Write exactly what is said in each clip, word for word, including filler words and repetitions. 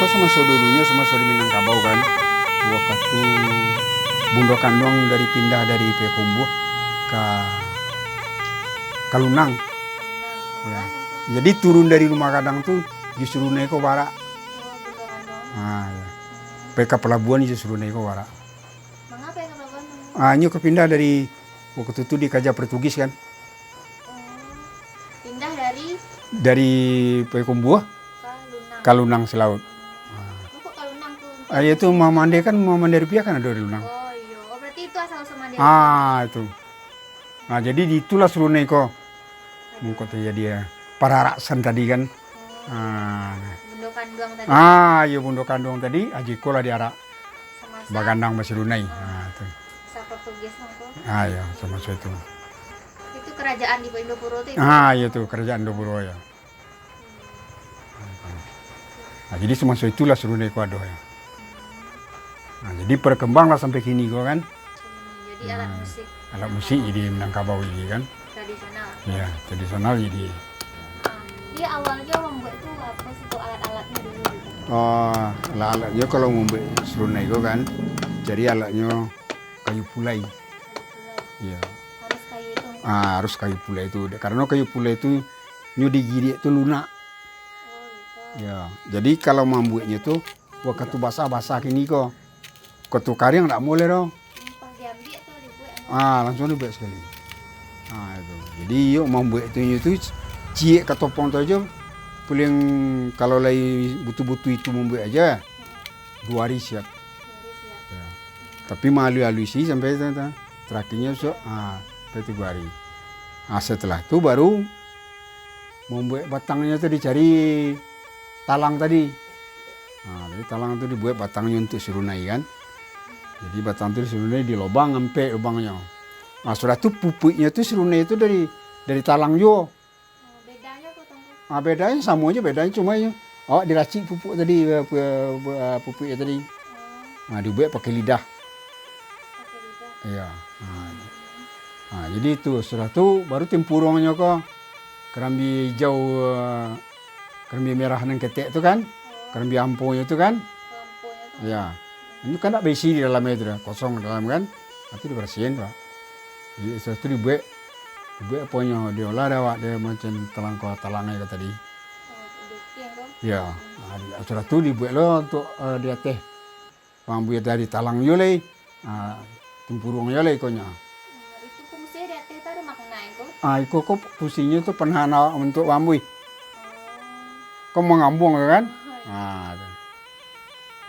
Samaso dulunyo, samaso di Minangkabau kan, wakatu bundo kanduang dari, pindah dari Payakumbuah ka, ka Lunang. Ya. Jadi turun dari rumah gadang tu, justru naik ko barak. Ah, ya. Pai ka palabuahan justru naik ko barak. Mangapa ya ka palabuahan tu? Ah, inyo ka pindah dari wakatu tu dikaja Portugis kan. Oh. Pindah dari? Dari Payakumbuah ka Lunang. Ka Lunang Silaut. Mangko ka Lunang tu? Ah, iyo tu, ma-, mandeh kan, ma-, mandeh rupiah kan ado di Lunang. Oh, iyo. Oh, berarti itu asal usul mandeh rupiah. Ah, itu. Ah, jadi di itulah Serunai ko. Mangko terjadi, ya, pararaksan tadi kan. Oh. Ah. Bundo kanduang tadi. Ah, iyo, bundo kanduang tadi, aji ko lah diarak. Samaso bagandang baserunai. Oh. Ah, tu. Masa Portugis mangko. Ah, iyo, samaso itu. Itu kerajaan di Indopuro tu, ya? Ah, iyo tu, kerajaan Indopuro, ya. Nah, jadi samaso itulah Serunai ko ado, ya. Nah, jadi berkembanglah sampai kini ko kan. Jadi alat musik. Alat musik jadi Minangkabau ini kan. Tradisional. Ya, tradisional jadi. Ah, jadi awalnyo mambuek tu apo sih tu alat-alatnyo dulu gitu? Oh, alat-alatnyo kalau mambuek Serunai ko kan, jadi alatnyo kayu pulai. Kayu pulai. Ya. Harus kayu itu. Ah, harus kayu pulai tu. Karena kayu pulai tu nyo digiriak tu lunak. Oh, gitu. Ya, jadi kalau mambueknyo tu, wakatu basah-basah kini ko. Wakatu kariang ndak buliah doh. Pas diambiak tu dibuek. Ah, langsung dibuek sekali. Ah, itu. Jadi, iyo mambuek tu, inyo tu ciek ka topong tu ajo, paling kalau lai butu-butu itu mambuek aja, duo hari siap. Duo hari siap. Ya. Tapi maaluih-aluih isi sampai tu, tu. Terakhirnyo so, ah, sampai tigo hari. Ah, setelah tu baru mambuek batangnyo tu dicari talang tadi. Nah, jadi talang tu dibuek batangnyo untuak Serunai kan. Jadi batang tu Serunai di lobang, ampek lobangnyo. Nah, sudah tu pupuiknyo tu Serunai tu dari, dari talang juo. Oh, bedanyo apo, Tuangku? Ah, bedanyo samo ajo, bedanyo cuma iyo awak diracik pupuik tadi, eh, pu-, pu-, ah, pupuiknyo tadi. Oh. Nah, dibuek pakai lidah. Pakai lidah. Iyo. Nah, nah, jadi itu, sudah tu baru timpuruangnyo ko, karambia ijau, eh, karambia merah nan ketek tu kan, karambia amponyo tu kan. Amponyo tu. Iyo. Inyo kan ndak baisi di dalamnyo tu doh, kosong di dalam kan. Nah, tu dibarasiahan tu. Jadi, sudah tu dibuek, dibuek aponyo, diolah dek awak, dek macam talangko, talang ko tadi. Oh, dibuek ko? Iyo. Nah, di-, sudah tu dibuek lo untuak, eh, di ateh. Mambuek dari talang juo lai. Ah, timpuruang juo lai ikonyo. Hmm, itu fungsi di ateh tu ado makna iko? Ah, iko ko fungsinyo tu panahan awak untuak baambuih. Oh. Ko mangambuang tu kan? Oh, iyo. Ah, tu.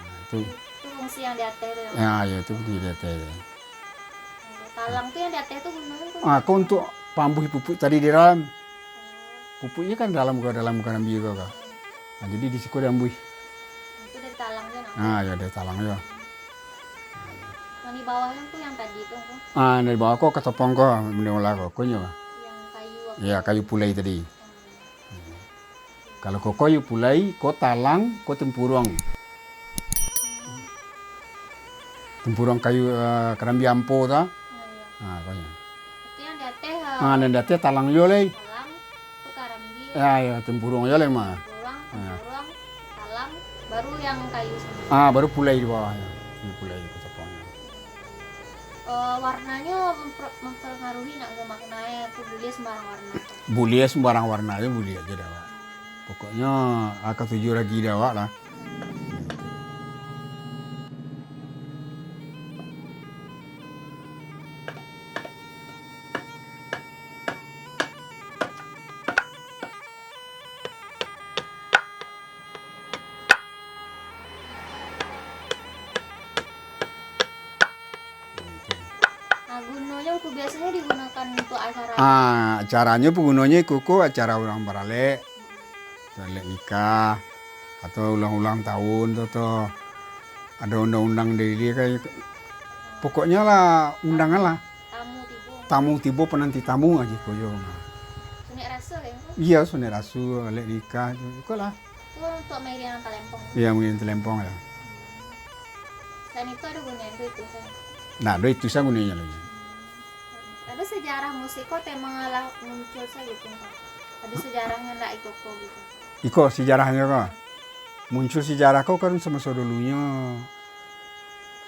Ah, tu. Itu fungsi yang di ateh tu, ya? Ya, ya, itu fungsi di ateh tu. Oh, talang tu yang di ateh tu gunonyo untuak apo? Ah, ko untuak paambuih pupuik tadi di dalam. Pupuiknyo kan dalam ko, dalam karambia ko, ko. Nah, jadi di siko diambuih. Itu dari talang tu, nah. Ah, ya, dari talang tu. Yang di bawahnyo tu yang tadi tu, ko? Ah, dari bawah ko ka topong ko, benda ulah ko, konyo. Yang kayu apo? Ya, kayu pulai tadi. Hmm. Kalau ko kayu pulai, ko talang, ko timpuruang. Timpuruang kayu, eh, karambia ampo tu. Oh, iya. Ah, konyo. Itu yang di ateh, eh, ah, nan di ateh talang juo lai. Talang, tu karambia. Ya, ya, timpuruang juo lai mah. Timpuruang, ah, timpuruang, talang, baru yang kayu sandiri. Ah, baru pulai di bawah, ya. Ini pulai di tapongnyo. Eh, warnanyo mempro-, mempengaruhi nak ke maknanya tu, buliah sembarang warna tu? Buliah sembarang warna aja, buliah aja dek awak. Pokoknyo, ah, katuju ragi dek awak lah. Nah, gunonyo tu biasonyo digunokan untuak acara apo? Ah, acaranyo pagunonyo iko ko acara urang baralek. Baralek nikah, atau ulang-ulang tahun tu, atau ado undang-undang dari dia kan. Pokoknyo lah, undangan lah. Tamu tibo. Tamu tibo, penanti tamu aja ko yo. Sunek raso kan ko? Iya, sunek raso, baralek nikah, iko lah. Itu untuak mairingan talempong. Iya, mairingan talempong ya. Selain itu ado gunonyo itu, itu sajo? Nah, ado itu sajo gunonyo lagi. Ado sejarah musik ko atau emang lah muncul sajo gitu, Pak? Ado sejarahnyo ndak iko ko gitu? Iko sejarahnyo ko. Muncul sejarah ko kan samaso dulunyo,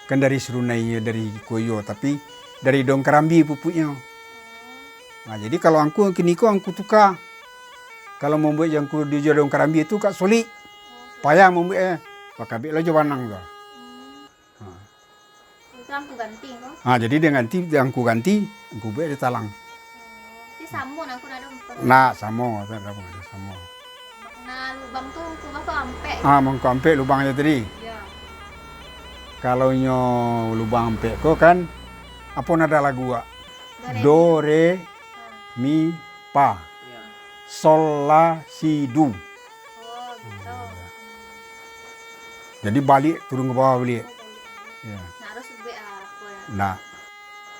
kan dari Serunai nyo, dari Koyo, tapi dari daun karambia pupuiknyo. Nah, jadi kalau angku kini ko angku tuka. Kalau mambuek jo angku di jo daun karambia tu agak sulik. Payah mambuek, eh. Pakabek lo jo banang tu. Nah. Itu angku ganti ko? Ah, jadi dia ganti, dia angku ganti, angku buek di talang. Oh, jadi samo nak angku nak ada empat. Nah, samo, tak ada apa, samo. Nah, lubang tu angku bako ampek. Ah, mangko ampek lubang je tadi. Ya. Kalau nyo lubang ampek ko kan, apo nada lagu, Wak? Do, re, mi. Do, re, Ah. mi, pa. Ya. Sol, la, si, do. Oh, gitu. Jadi baliak, turun ka bawah baliak. Oh, baliak. Ya. Nah, harus buek, ah, apa ya? Nah.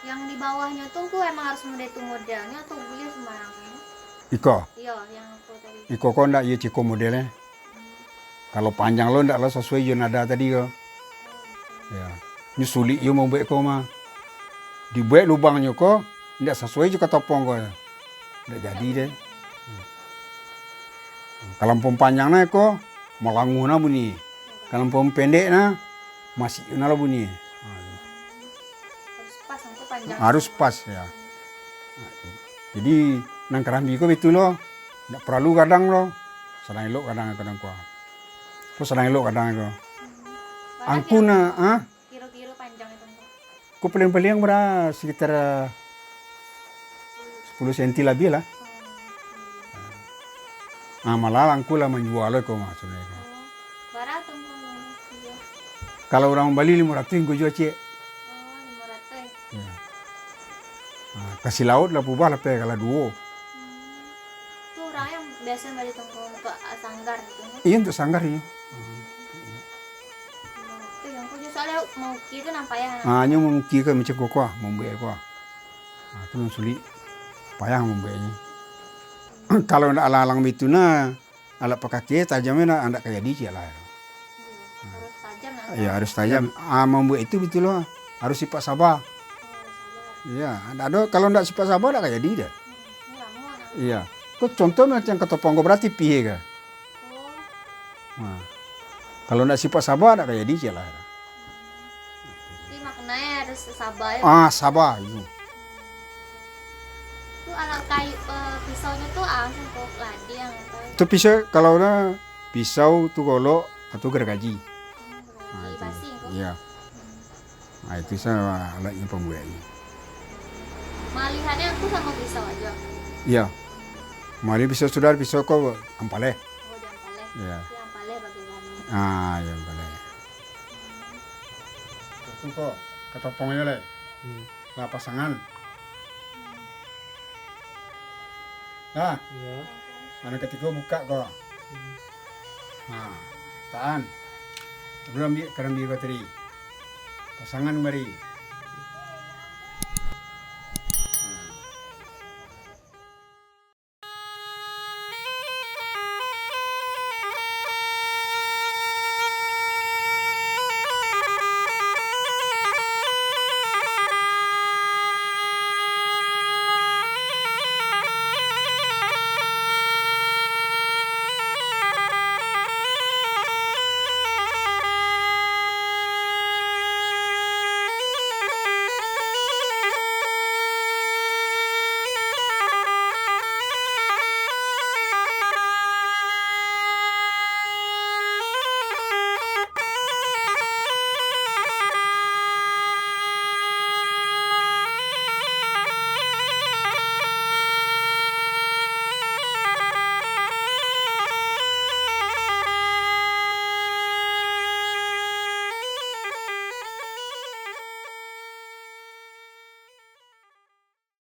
Yang di bawahnyo tu, ku emang harus model tu modelnyo atau buliah sembarang? Iko? Iyo, yang apa tadi? Iko ko ndak, iyo ciko modelnyo. Hmm. Kalau panjang lo, ndak lo sasuai jo nada tadi ko. Ya. Nyo sulik juo mambuek ko mah. Dibuek lubangnyo ko, indak sasuai jo katopong ko. Indak jadi deh. Kalau ampun panjang nah ko, malanguah nah bunyi. Kalau ampun pendek nah, masik nah lah bunyi. Harus pas, angku panjang. Harus pas, ya. Jadi, nan karambia ko bitu lo. Indak paralu gadang lo. Sadang elok gadang, gadang ko. Ko sadang elok gadang ko. Angku nak, ah? Kiro-kiro panjang itu, Angku? Ko paling-paling bara sekitar, eh, sepuluh senti labiah lah. Oh, oke. Ah, malah angku lah manjua lo ko mah sabananyo. Oh, bara tu, Angku, manjua? Kalau urang mambali limo ratuih angku jua ciek. Oh, limo ratuih. Ya. Ah, ka si laut lah pubah lapeh kalah duo. Hmm. Tu urang yang biaso bali tongko untuak, ah, sanggar gitu, kan? Iyo, untuak sanggar, iyo. Hmm. Itu yang kujo soalnya mauki tu nan payah, nah. Ah, nyo mauki kan macam ko, ko, mambuek ko. Ah, tu nan sulik. Payah mambueknyo. Kalau ndak alang-alang bitu nah, alat pakaki tajamnyo ndak, ndak ka jadi ciek lah. Iyo, harus tajam nak. Iyo, harus tajam. Ah, mambuek itu bitu lo. Harus sipaik saba. Oh, harus saba. Iyo, ndak ado, kalau ndak sipaik saba ndak ka jadi doh. Hmm, ini lamo nak. Iyo. Ko contoh macam katopong ko berarti pih ka. Oh. Nah. Kalau ndak sipaik saba ndak ka jadi ciek lah. Jadi maknanya harus saba ya. Ah, saba itu. Tu alat kayu, eh, pisaunyo tu, ah, singkok ladiang atau? Tu pisau, kalau nah, pisau tu golok atau gargaji. Hmm, gargaji. Ah, itu. Basing ko? Iya. Hmm. Ah, itu sa alatnyo pambueknyo. Malihannyo tu samo pisau ajo? Iya. Malih pisau sudah, pisau ko ampaleh. Oh, di ampaleh. Iya. Di ampaleh bagi kami. Ah, iya, ampaleh. Itu ko, katopongnyo lai. Hmm. Lah pasangan. Lah. Iya. Anu katigo buka ko. Hmm. Nah, tahan. Dulu ambiak karambia ko tadi. Pasangan mari.